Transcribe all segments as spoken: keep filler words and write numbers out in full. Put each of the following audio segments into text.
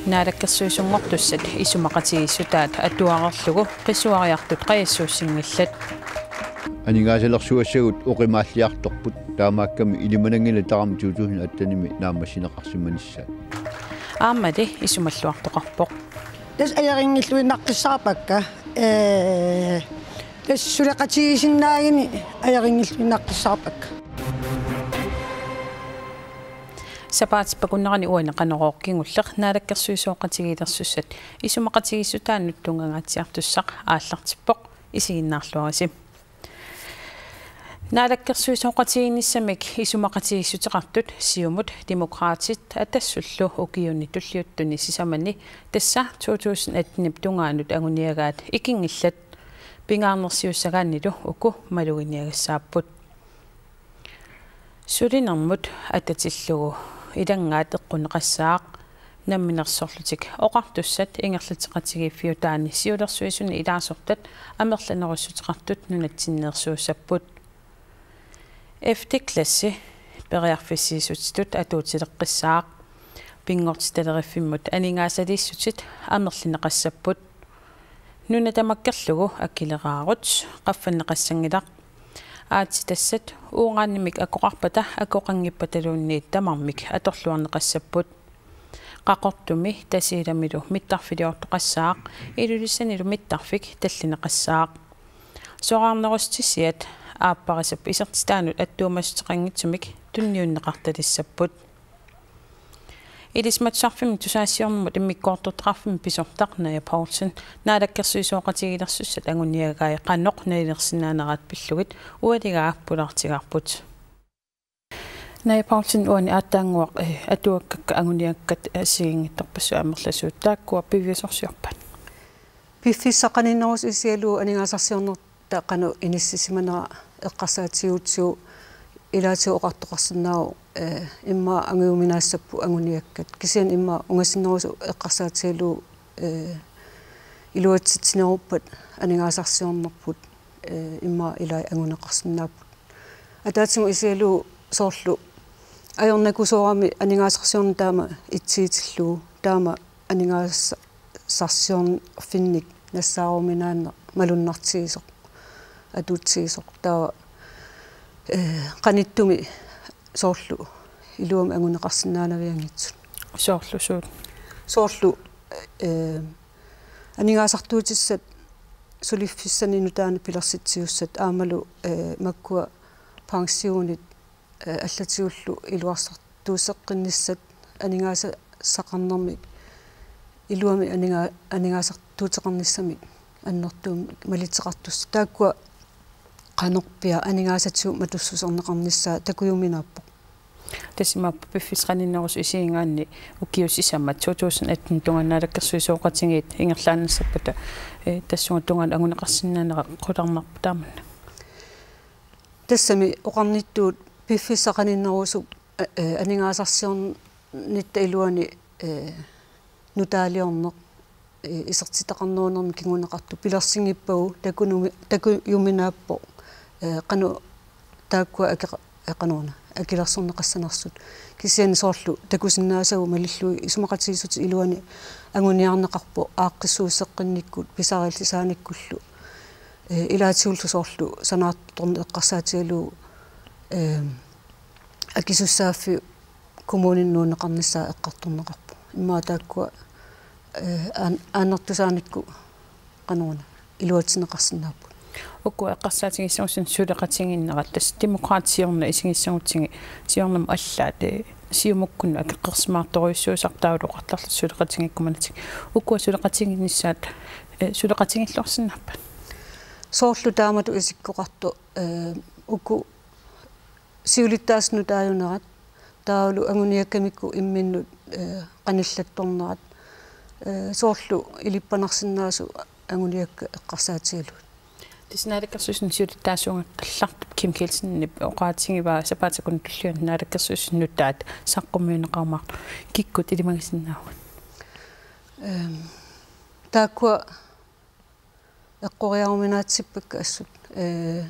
Naalakkersuisunngortussat isumaqatigiissutaat atuarerlugu qisuariartut qajassuussinngillat. Aningaasalersuassagut oqimaalliartorput, taamaakkami ilimananngilaq tamarmik to tusind attenimi naammassineqarsimanissaat. Aammali isumalluartoqarpoq. Tassa ajorinngiinnartussaappakka. Ee, tassa suleqatigisinnaaguni ajorinngiinnartussaappakka. Sapaatip akunnerani uani Qanorooq kingulleq naalakkersuisooqatigiilersussat isumaqatigiissutaannut tunngangaatsiartussaq aallartippoq, isiginnaarluarisi. Naalakkersuisooqatigiinnissamik isumaqatigiissuteqartut Siumut, Demokraatit Atassullu ukiuni tulliuttuni sisamani, tassa to tusind attenip tungaanut anguniagaat, ikinngillat. Pingaarnersiussagaannilu uku maluginiagassaapput. Sulinermut atatillugu ilanngaat eqqunneqassaaq. Namminersorlutik Oqartussat ingerlatseqatigiiffiutaani siulersuisuni ilaasortat amerlanerussuteqartut nunatsinneersuussapput. Femte klassi periarfissiissutitut atuutileqqissaaq. Pinngortitaleriffimmut aningaasaliissutit amerlineqassapput. Nuna tamakkerlugu akileraarut qaffanneqassanngilaq. Aatsitassat uungaannimik akoqarpata akoqanngippataluunniit tamarmik atorluarneqassapput. Qaqortumi Tasiilamilu mittarfiliortoqassaaq, Ilulissanilu mittarfik tallineqassaaq. Soraarnerussutisiat aapparisap isertitaanut attuumassuteqanngitsumik tunniunneqartalissapput. Ilisimatusarfimmi tusagassiornermut immikkoortortaqarfimmit pisortaq Naja Poulsen naalakkersuisooqatigiilersussat anguniagai qanoq nalilersinnaaneraat pillugit ualigaa pulaartigaarput. Naja Poulsen, uani aatsaannguaq, eh, atuakkakka anguniakkat, eh, assigiinngitsorpassuit amerlasuut, taakkua piviusorsiorpat? Piffissaq qaninnerusoq isigalugu aningaasarsiornerta qanoq inissisimanera eqqarsaatigigutsigu ilaatigut oqartoqarsinnaavoq, eh, immaqa angujuminaassapput anguniakkat. Kisianni immaqa ungasinnerusoq eqqarsaatigalugu, eh, iluatsitsineruppat aningaasarsiornerput, eh, immaqa ilai anguneqarsinnaapput. Ataatsimut isigalugu soorlu ajornakusoorami aningaasarsiorneq taama itsigitillugu, taama aningaasarsiornerfinnik nassaaruminaanneq malunnartigisoq, atuutigisoq, taava, eh, qanittumi soorlu iluamik anguneqarsinnaanavianngitsut. Soorlu suut? Soorlu, eh, aningaasartuutissat suliffissanik nutaanik pilersitsigussat aammalu, eh, makkua pensionit, eh, allatigullu iluarsartuusseqqinnissat aningaasaqarnermik iluamik aninga-, aningaasartuuteqarnissamik annertuumik malitseqartussat. Taakkua qanorpiaq aningaasatigut matussuserneqarnissaat takujuminaappoq. Tassa imaappoq piffissaq qaninnerusoq isigigaanni ukiut sisamat to tusind atten tungaanut naalakkersuisooqatigiit ingerlaannassappata, eh, tassunga tungaanut anguneqarsinnaanera qularnarpoq taamannak. Tassami oqarnittut piffissaq qaninnerusoq, eh, eh, aningaasarsiornitta iluani, eh, nutaaliorneq, eh, isertitaqarnerunermik kinguneqartoq pilersinngippagu takunumi-, takujuminaappoq, eh, qanoq taakkua akeqa-, eh, qanoruna akilersorneqassanersut. Kisianni soorlu takusinnaasagut malillugit isumaqatigiissutit iluani anguniarneqarpoq aaqqissuusseqqinnikkut pisariillisaanikkullu, eh, ilaatigullu soorlu sanaartorneq eqqarsaatigalugu, eh, akisussaaffiup kommuninut nuunneqarnissaa eqqartorneqarpoq. Immaqa taakkua, eh, aan-, aannertusaanikkut qanoruna iluatsinneqarsinnaapput. Uku eqqarsaatigissagutsigu suleqatigiinnerat, tassa Demokraatit siorna isigissagutsigit siornamut allaat, eh, Siumukkunnut akeqqersimaartorujussuusarput taavalu oqartarlutik suleqatigiikkumanatik. Ukua suleqatigiinnissaat, eh, suleqatigiilluarsinnaappat? Soorlu taamatut isikkoqartoq, eh, uku siulittaasunik nutaajunerat, taavalu anguniakkamikkut imminnut, eh, qanillattornerat, eh, soorlu ilippanarsinnaasut anguniakkat eqqarsaatigalugit. Tassa Naalakkersuisuni siulittaasuugallartup Kim Kielsenip oqaatigivaa sapaatip akunneri tulliani naalakkersuisut nutaat saqqummiunneqarumaartut, kikkut ilimagisinnaavugut? Ehm, taakkua eqqoriaruminaatsippakka assut. Eh,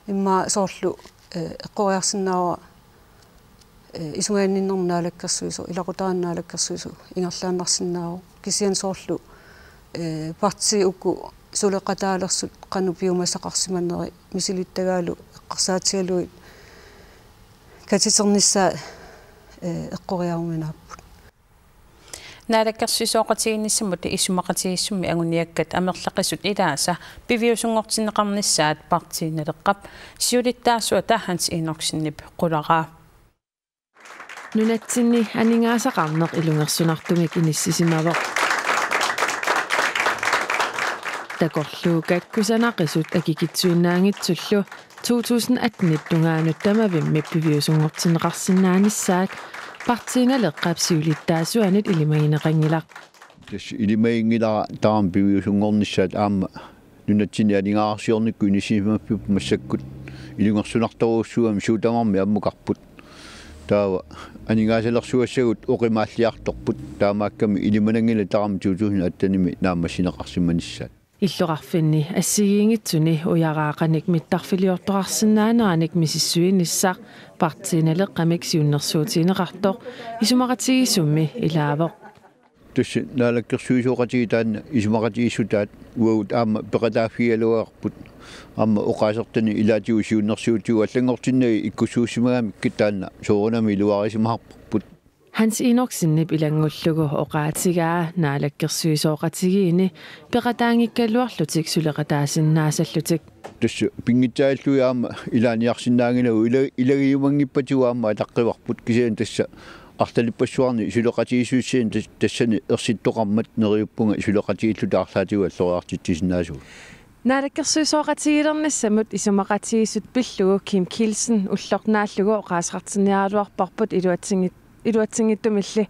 immaqa soorlu, eh, eqqoriarsinnaavara, eh, isumaginninnermut naalakkersuisoq, ilaqutariinnut naalakkersuisoq ingerlaannarsinnaavoq. Kisianni soorlu, eh, partiit uku suleqataalersut qanoq piumasaqarsimanerat misilittagaalu eqqarsaatigalugit katiternissaat, eh, eqqoriaruminaapput. Naalakkersuisooqatigiinnissamut isumaqatigiissummi anguniakkat amerlaqisut ilaasa piviusunngortinneqarnissaat Partii Naleqqap siulittaasuata Hans Enoksenip qularaa. Nunatsinni aningaasaqarneq ilungersunartumik inissisimavoq. Takorluukkat kusanaqisut akikitsuinnaanngitsullu to tusind atten-ip tungaanut tamavimmik piviusunngortinneqarsinnaanissaat Partii Naleqqap siulittaasuanit ilimagineqanngilaq. Tassa ilimaginngilara taama piviusunngornissaat aamma nunatsinni aningaasarsiornikkut inissisimapput massakkut ilungersunartorujussuugami suut tamarmik ammukarput. Taava aningaasalersugassagut oqimaalliartorput taamaakkami ilimananngilaq taama to tusind atten-imi naammassineqarsimanissaat. Illoqarfinni assigiinngitsuni ujaraaqanik mittarfiliortoqarsinnaaneranik misissuinissaq Partii Naleqqamik siunnersuutigineqartoq isumaqatigiissummi ilaavoq. Tassa naalakkersuisooqatigiit taanna isumaqatigiissutaat uagut aamma peqataaffigigaluarput. Aamma oqaasertanik ilaatigut siunnersuutigut allanngortinnagit ikkussuussimagamikkit taanna soorunami iluarisimaarparput. Hans Enoksenip ilanngullugu oqaatigaa naalakkersuisooqatigiinni peqataanngikkaluarlutik suleqataasinnaasallutik. Tassa pinngitsaallugit aamma ilaaniarsinnaanngilagut ila-, ilagiumanngippatigut aamma ataqqivarput kisianni tassa arlalippassuarni suleqatigiissutissanik tas-, tassani ersittoqarmat neriuppunga suleqatigiilluta arlaatigut alloriartitsisinnaasugut. Naalakkersuisooqatigiilernissamut isumaqatigiissut pillugu Kim Kielsen ulloq naallugu oqaaseqartinniaraluarparput iluatsinngit-, iluatsinngitsumilli.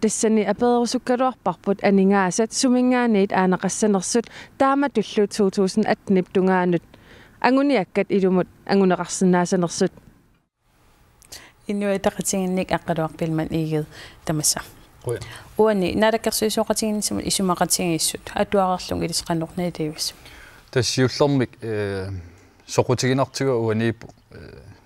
Tassani apererusukkaluarparput aningaasat suminngaanniit aaneqassanersut taamatullu to tusind atten-ip tungaanut anguniakkat ilumut anguneqarsinnaasanersut. Inuit Ataqatigiinnik Aqqaluaq Biilmann Egede tamassa. Qujan. Uani naalakkersuisooqatigiinnissamut isumaqatigiissut atuareerlugit ilissi qanoq naligiiviuk? Tassa siullermik, eh, soqutiginartigu uaniippoq, eh,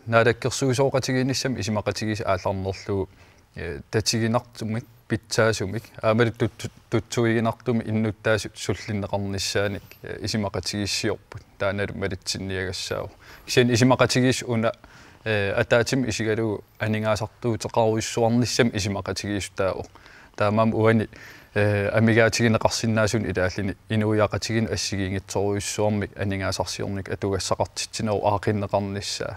naalakkersuisooqatigiinnissamut isumaqatigiissut aallarnerlugu, eh, tatiginartumik, pitsaasumik, aammalu tut-, tutsuiginartumik innuttaasut sullinneqarnissaanik, eh, isumaqatigiissiorput. Taannalu malitsinniagassaavoq. Kisianni isumaqatigiissut una, eh, ataatsimut isigalugu aningaasartuuteqarujussuarnissamik isumaqatigiissutaavoq. Taamaammat uani, eh, amigaatigineqarsinnaasunik ilaalluni inuiaqatigiinnut assigiinngitsorujussuarmik aningaasarsiornikkut atugassaqartitsinerup aaqqinneqarnissaa.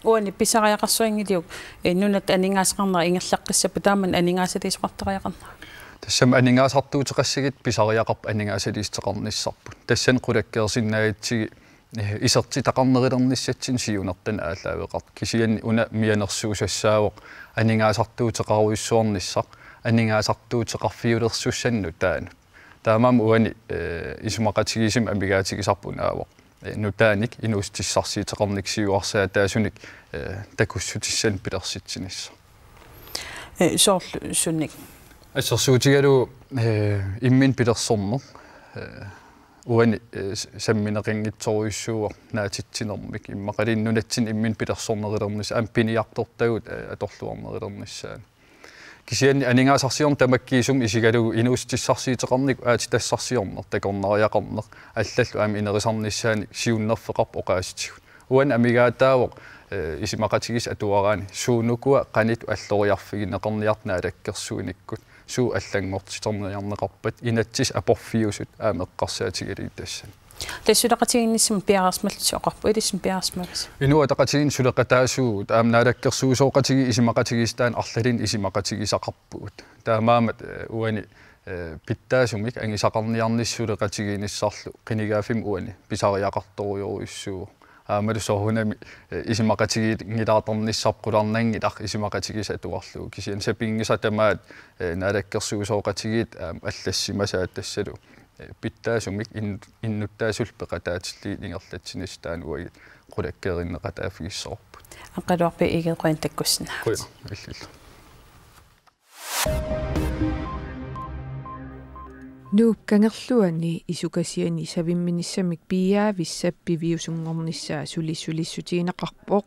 Uani pisariaqarsuinngiliuk, eh, nunatta aningaasaqarnera ingerlaqqissapput taamani aningaasaliisoqartariaqarnera? Tassami aningaasartuuteqassagipput pisariaqarput aningaasaliissuteqarnissarput. Tassani qulakkeersinnaagatsigu, eh, isertitaqarnerulernissatsinnik siunertanut aallaaveqartoq. Kisianni una mianersuusassaavoq aningaasartuuteqarujussuarnissaq, aningaasartuuteqarfiulersussannut nutaanut. Taamaammat uani, eh, isumaqatigiissumik amigaatigisarput unaavoq, eh, nutaanik inuussutissarsiuteqarnikkut siuarsaataasunik, eh, takussutissanik pilersitsinissaq. Eh, soorlu sunik? Assersuutigalugu, eh, imminut pilersorneq, eh, uani, eh, s-, sammineqanngitsorujussuuvoq naatitsinermik immaqaluunniit nunatsinni imminut pilersornerulernissaq aamma piniartortagut, eh, atorluarnerulernissaanik. Kisianni aningaasarsiorneq tamakkiisumik isigalugu inuussutissarsiuteqarnikkut aatsitassarsiorneq, takornariaqarneq, allallu aamma inerisarnissaanik siunnerfeqarpoq oqaatsitigut. Uani amigaataavoq, eh, isumaqatigiissut atuaraanni suut ukua qanoq alloriarfigineqarniartut naalakkersuinikkut, suut allanngortiterniarneqarpat, inatsisit aporfiusut aamma eqqarsaatigalugit tassani. Tassa suleqatigiinnissamut piareersimallutit oqarput, ilissinnut piareersimavasi? Inuit Ataqatigiinni suleqataasuugut, aamma naalakkersuisooqatigiit isumaqatigiissutaannik arlalinnik isumaqatigisaqarpugut. Taamaammat, eh, uani, eh, pitsaasumik angusaqarniarnissaq suleqatigiinnissarlu qinigaaffimmi uani pisariaqartorujorujussuuvoq. Aammalu soorunami, eh, isumaqatigiinngilaartarnissarput qularnanngilaq isumaqatigiissut atuarlugu. Kisianni sapinngisaq tamaat, eh, naalakkersuisooqatigiit aamma allassimasaat tassalu, eh, pitsaasumik in-, innuttaasullu peqataatillugit ingerlatsinissaq taanna uagut qulakkeerinneqataaffigissavarput. Aqqaluaq B. Egede, qujanaq takkussinnaagavit. Qujanaq illillu. Nuup Kangerluani isukasiani savimminissamik piiaavissap piviusunngornissaa suli sulissutigineqarpoq.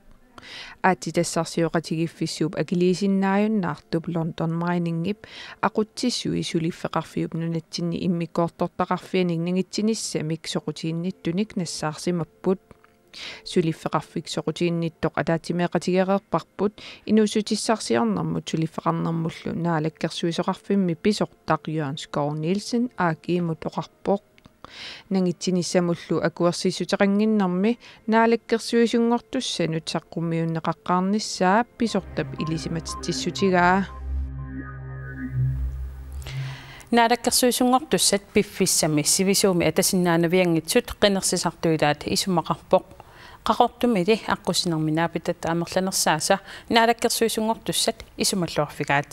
Aatsitassarsioqatigiiffissuup akiliisinnaajunnaartup London Miningip aqutsisui suliffeqarfiup nunatsinni immikkoortortaqarfianik nangitsinissamik soqutiginnittunik nassaarsimapput. Suliffeqarfik soqutiginnittoq ataatsimeeqatigeereerparput inuussutissarsiornermut suliffeqarnermullu naalakkersuisoqarfimmi pisortaq Jørgen Skov Nielsen A G-mut oqarpoq. Nangitsinissamullu akuersissuteqannginnermi naalakkersuisunngortussanut saqqummiunneqaqqaarnissaa pisortap ilisimatitsissutigaa. Naalakkersuisunngortussat piffissami sivisuumi atasinnaanavianngitsut qinersisartut ilaat isumaqarpoq. Qaqortumili aqqusinermi naapitatta amerlanersaasa naalakkersuisunngortussat isumalluarfigaat.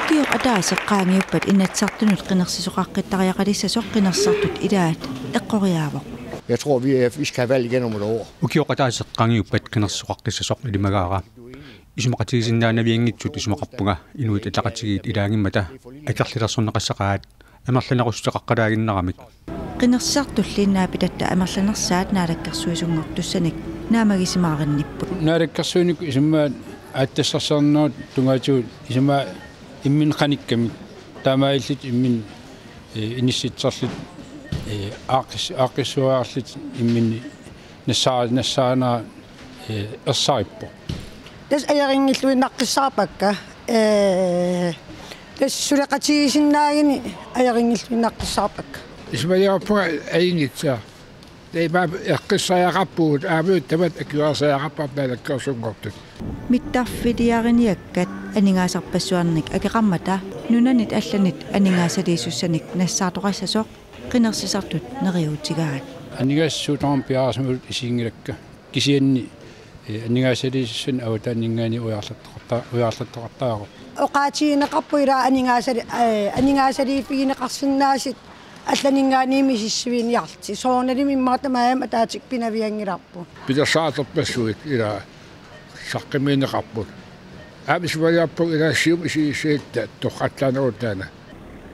Ukioq ataaseq qaangiuppat Inatsisartunut qinersisoqaqqittariaqalissasoq qinersisartut ilaat eqqoriaavoq. Jeg tror, vi, er, vi skal have valg igen om et år. Ukioq ataaseq qaangiuppat qinersisoqaqqissasoq ilimagaara. Isumaqatigisinnaanavianngitsut isumaqarpunga Inuit Ataqatigiit ilaanngimmata akerlilersorneqassaqaat amerlanerussuteqaqqalaaginnaramik. Qinersisartulli naapitatta amerlanersaat naalakkersuisunngortussanik naammagisimaarinnipput. Naalakkersuinikkut isummaat aatsitassarsiornerup tungaatigut isummaat imminnut qanikkamik. Taamaalillutik imminnut, eh, inissitserlutik, eh, aaqqis-, aaqqissueriarlutik imminnut nassaa-, nassaanera, eh, ersarippoq. Tassa ajorinnilluinnaqqissaarpakka. Eh, tassa suleqatigisinnaagini ajorinnilluinnaqqissaarpakka. Isumaliorpunga ajunngitsoq. Taava eqqissariaqarpugut, aamma tamat akuersariaqarpata naalakkersuisunngortut. Mittarfiliariniakkat aningaasarpassuarnik akeqarmata nunanit allanit aningaasaliisussanik nassaartoqassasoq qinersisartut neriuutigaat. Aningaasat suut tamarmik piareersimasut isiginngilakka. Kisianni, eh, aningaasaliisussanik avataaninngaanniit ujarlattoqarta-, ujarlattoqartariaqarpoq. Oqaatigineqarpoq ilaa aningaasali-, eh, aningaasaliiffigineqarsinnaasut allaninngaanniit misissuiniarlutik. Soorunalimi immaqa tamarmik ataatsikkut pinavianngilarput. Pilersaartorpassuit ilaa saqqummiunneqarput. Aamma isumaliorpunga ilaa Siumup isigissalluta torrallaanerup taanna.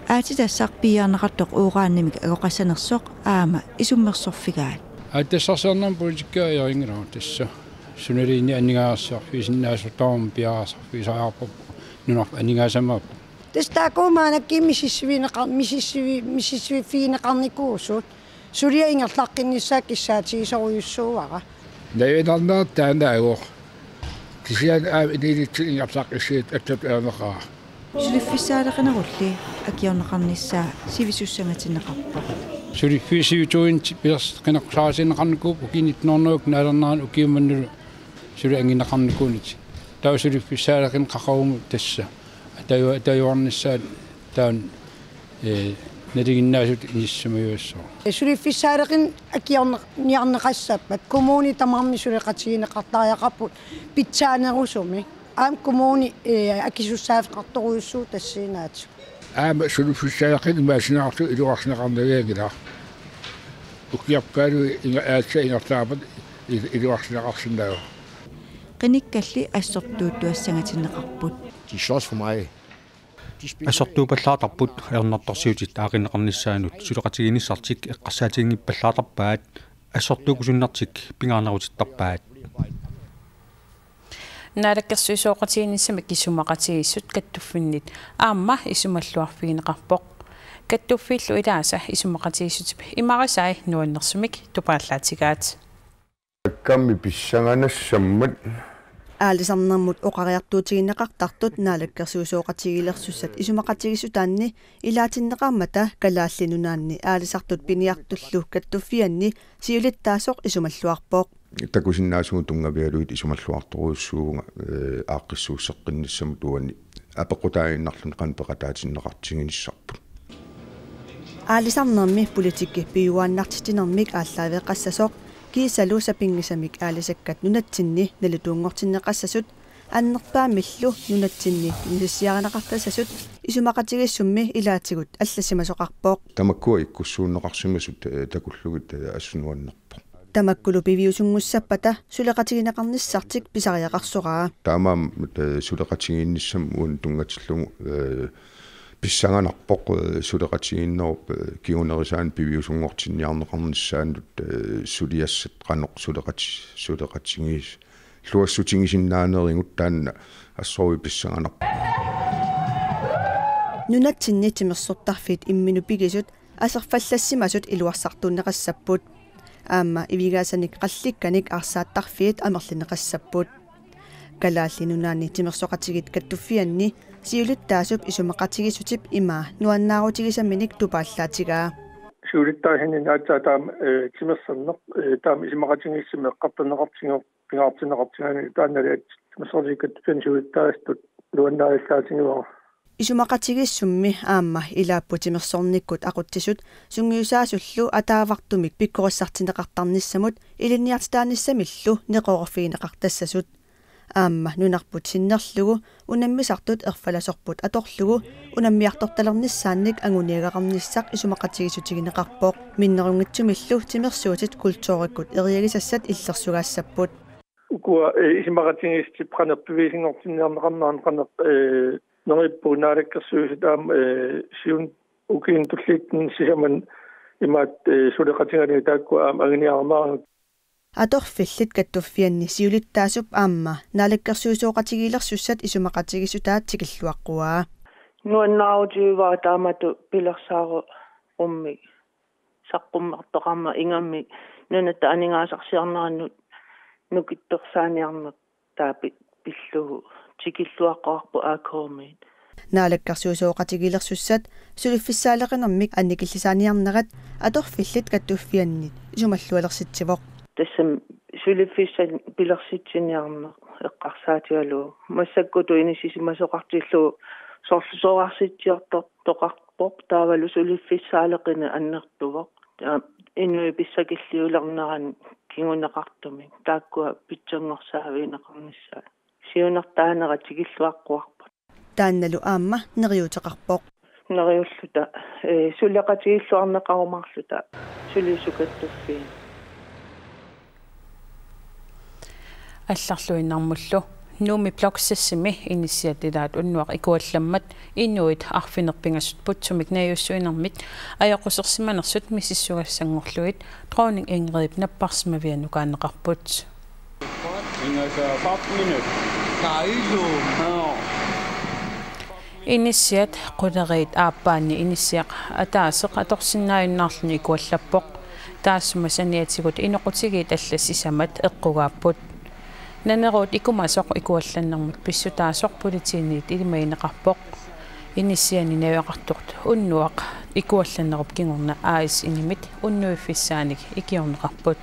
Aatsitassaq piiarneqartoq uranimik akoqassanersoq aamma isummersorfigaat. Aatsitassarsiornermi politikki ajorinngilaq tassa. Sunaluunniit aningaasarsiorfigisinnaasut tamarmik piareersarfigisariaqarput nunarput aningaasamaappoq. Tassa taakku maannakkut misissuineqa-, misissui-, misissuiffigineqarnikuusut. Suliaq ingerlaqqinnissaa kissaatigisorujussuuara. Naluinnarniarta taanna ajoq. Kisianni aamma inuulittut ingerlaqqissuit allatut ajornaqaaq. Suliffissaaleqinerulli akiorneqarnissaa sivisussangatinneqarpoq. Suliffik sivisuunik pilersaat qineqqusaarutigineqarnikuupput ukiut nitten hundrede naalernerani ukiumut mannilu suli angineqarnikuunatik. Taava suliffissaaleqineq qaqugu tassa. Ataju-, atajuarnissaat taanna, eh, nalinginnaasutut inissisimajuassaaq. Suliffissaaleqineq akiorniarneqassappat kommunit tamarmik suleqatigineqartariaqarput pitsaanerusumik. Aamma kommunit, eh, akisussaaffeqartorujussuuvoq tassiinnaat. Aamma suliffissaaleqineq imaassinneqartoq iluarsineqarnavianngilaq. Ukiorpaaluit inga-, aatsaat ingerlappata il-, iluarsineqarsinnaavoq. Qinikkalli assortuuttuassangatinneqarput. De slås for mig. Assortuuppallaartarput ajornartorsiutit aaqqineqarnissaannut suleqatigiinnissartik eqqarsaatiginngippallaartarpaat, assortuukkusunnartik pingaarnerutittarpaat. Naalakkersuisooqatigiinnissamik isumaqatigiissut kattuffinnit aamma isumalluarfigineqarpoq. Kattuffiillu ilaasa isumaqatigiissutip imarisai nuannersumik tupaallaatigaat. Taakkammi pissanganassammat. Aalisarnermut oqariartuutigineqartartut naalakkersuisooqatigiilersussat isumaqatigiissutaanni ilaatinneqarmata Kalaallit Nunaanni aalisartut piniartullu kattuffianni siulittaasoq isumalluarpoq. Takusinnaasugut tunngavigalugit isumalluartorujussuuvunga, eh, aaqqissuusseqqinnissamut uani apeqqutaaginnarluni qanoq peqataatinneqartiginissarput. Aalisarnermi politikki piujuaannartitsinermik aallaaveqassasoq kiisalu sapinngisamik aalisakkat nunatsinni nalituunngortinneqassasut annerpaammillu nunatsinni misissuiarineqartassasut isumaqatigiissummi ilaatigut allassimasoqarpoq. Tamakkua ikkussuunneqarsimasut, eh, takullugit, eh, assut nuannerpoq. Tamakkulu piviusunngussappata suleqatigineqarnissartik pisariaqarsoraa. Taamaammat, eh, suleqatigiinnissamut uani tunngatillugu, eh, pissanganarpoq, eh, suleqatigiinnerup, eh, kingunerisaanik piviusunngortinniarneqarnissaanut, eh, suliassat qanoq suleqati-, suleqatigiis-, luassutigisinnaanerigut taanna assorujussuaq pissanganarpoq. Nunatsinni timersortarfiit imminnut pigisut aserfallassimasut iluarsartuunneqassapput. Aamma ivigaasanik qallikkanik aarsaattarfiit amerlineqassapput. Kalaallit Nunaanni Timersoqatigiit Kattuffianni siulittaasup isumaqatigiissutip ima nuannaarutigisaminik tupaallaatigaa. Siulittaasunik aatsaat taama, eh, timersorneq, eh, taama isumaqatigiissumik eqqartorneqartigu-, pingaartinneqartigaani taannali aatsaat Timersoqatigiit Kattuffianni siulittaasutut nuannaarillaatigaara. Isumaqatigiissummi aamma ilaapput timersornikkut aqutsisut sungiusaasullu ataavartumik pikkorissartinneqartarnissamut ilinniartitaanissamillu neqeroorfigineqartassasut. Aamma nunarput sinnerlugu unammisartut erfalasorput atorlugu unammiartortalernissaannik anguniagaqarnissaq isumaqatigiissutigineqarpoq. Minnerunngitsumillu timersuutit kulturikkut eriagisassat illersugaassapput. Ukua, eh, isumaqatigiissutip qanoq piviusunngortinniarneqarnera qanoq, eh, neriuppugut Naalakkersuisut aamma, eh, siun ukiuni tulliuttuni sisamanni imaattoq, eh, suleqatigalugit taakku aamma anguniagaqarnerat. Atorfillit Kattuffianni siulittaasup aamma naalakkersuisooqatigiilersussat isumaqatigiissutaat tikilluaqquaa. Nuannaarutigaara taamatut pilersaarummik saqqummertoqarmat ingammik nunatta aningaasarsiornerannut nukittorsaaniarneq taava pi-, pillugu tikilluaqquarput A K M-it. Naalakkersuisooqatigiilersussat suliffissaaleqinermik annikillisaaniarnerat atorfillit Kattuffiannit isumallualersitsivoq. Tassami suliffissanik pilersitsiniarneq eqqarsaatigalugu. Massakkutut inissisimasoqartillugu soorlu soraarsitsiortor-, toqarpoq taavalu suliffissaaleqineq annertuvoq. Taava inuit pissakilliulernerani kinguneqartumik. Taakkua pitsanngorsaavigineqarnissaat. Siunertaanera tikilluaqquarput. Taannalu aamma neriuuteqarpoq. Neriulluta, eh, suleqatigiilluarneqarumaarluta sulisut Kattuffianni. Allarluinnarmullu Nuummi Block seks-imi inissiat ilaat unnuaq ikuallammat inuit arfineq-pingasut putsumik najussuinermit ajoqusersimanersut misissugassanngorlugit Dronning Ingridip napparsimavianukaanneqarput. Inissiat quleriit aappaanni inissiaq ataaseq atorsinnaajunnaarluni ikuallappoq. Taassuma saniatigut inoqutigiit allat sisamat eqqugaapput. Naneruut ikumasoq ikuallannermut pissutaasoq politiinit ilimagineqarpoq. Inissiani najugaqartut unnuaq ikuallannerup kingorna A S-inimit unnuiffissaanik ikiorneqarput.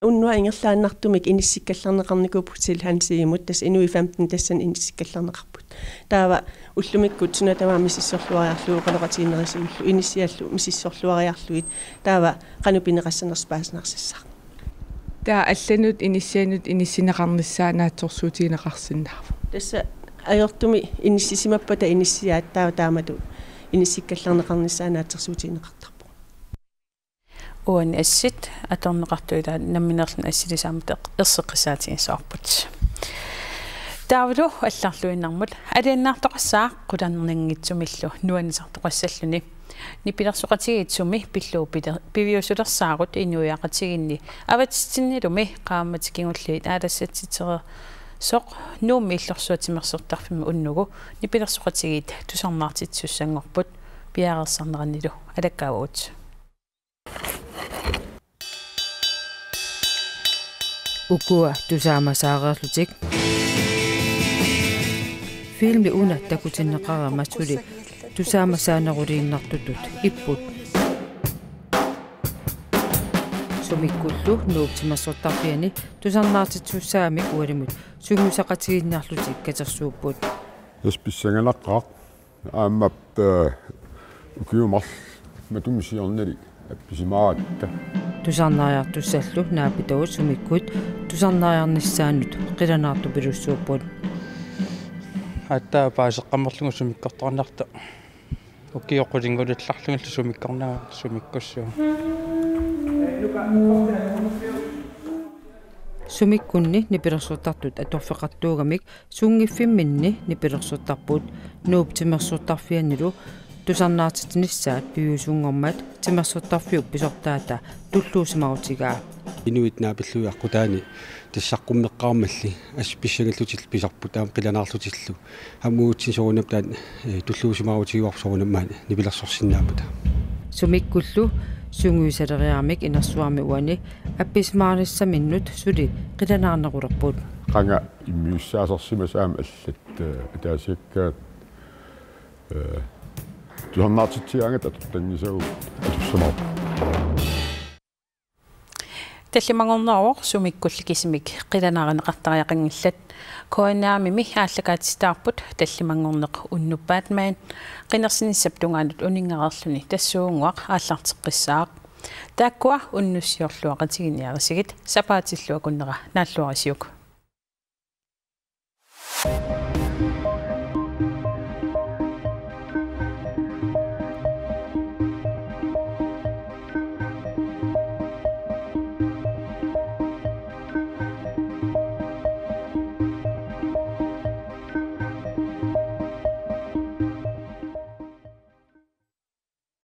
Unnuaq ingerlaannartumik inissikkallarneqarnikuupput Hotel Hansimut, tassa inuit femten tassani inissikkallarneqarput. Taava ullumikkut suna tamaat misissorluariarlugu oqaloqatigiinnerisiullu inissiallu misissorluariarlugit taava qanoq pineqassanersoq paasinarsassaaq. Taava allanut inissianut inissinneqarnissaa naatsorsuutigineqarsinnaavoq. Tassa ajortumik inissisimappata inissiaat taava taamatut inissikkallarneqarnissaa naatsorsuutigineqartarpoq. Uani assit atorneqartut ilaat nammineerluni assilisaammat erseqqissaatigissavarput. Taavalu allarluinnarmut alianaartoqassaaq qularnanngitsumillu nuannisartoqassalluni. Nipilersoqatigiit sumi pillugu pile-, piviusulersaarut inuiaqatigiinni avatitsinnilumi qaammatit kingulliit aalassatsitsereersoq Nuummi Illorsuaq timersortarfimmi unnugu nipilersoqatigiit tusarnaartitsisussanngorput piareersarnerannilu alakkaavagut. Ukua tusaamasaareerlutik. Filmi una takutinneqarama suli tusaamasaaneruliinnartutut ipput. Sumikkullu Nuup timersortarfiani tusarnaartitsisussaamik ualimut sungiusaqatigiinniarlutik katersuupput. Tassa pissanganaqaaq. Aamma, eh, ukiut marluk matuma siornali appisimaaratta. Tusarnaariartussallu naapitavut sumikkut tusarnaariarnissaannut qilanaartupilussuupput. Aatsaat paaseqqammerlugu sumikkortoqarnartoq. Ukiut qulinngulillarlugillu sumikkornanga sumikkussuu. Sumikkunni nipilersortartut atorfeqartuugamik sunngiffimminni nipilersortarput. Nuup timersortarfianilu tusarnaartitsinissaat piviusunngormat timersortarfiup pisortaata tulluusimaarutigaa. Inuit naapillugit aqqutaani tassa saqqummeqqaarmalli assut pissangallutillu pisarput aamma qilanaarlutillu. Aamma uatsinnut soorunami taanna, eh, tulluusimaarutigaarput soorunami maani nipilersorsinnaammata. Sumikkullu sungiusaleriaramik inersuarmi uani appisimaarnissaminnut suli qilanaarnerulerput. Qanga immiussaasarsimasut aamma allat, eh, ataasiakkaat, eh, tusarnaartitsigaangatta atortanngissavagut atussamaarpoq. Tallimanngorneruvoq sumikkulli kisimik qilanaarineqartariaqanngillat. K N R-imi aallakaatitaarput tallimanngorneq unnuppat, maani qinersinissap tungaanut uninngareerluni tassuunnguaq aallarteqqissaaq. Taakkua unnussiorluaqatiginiarisigit, sapaatillu akunnera naalluarisiuk.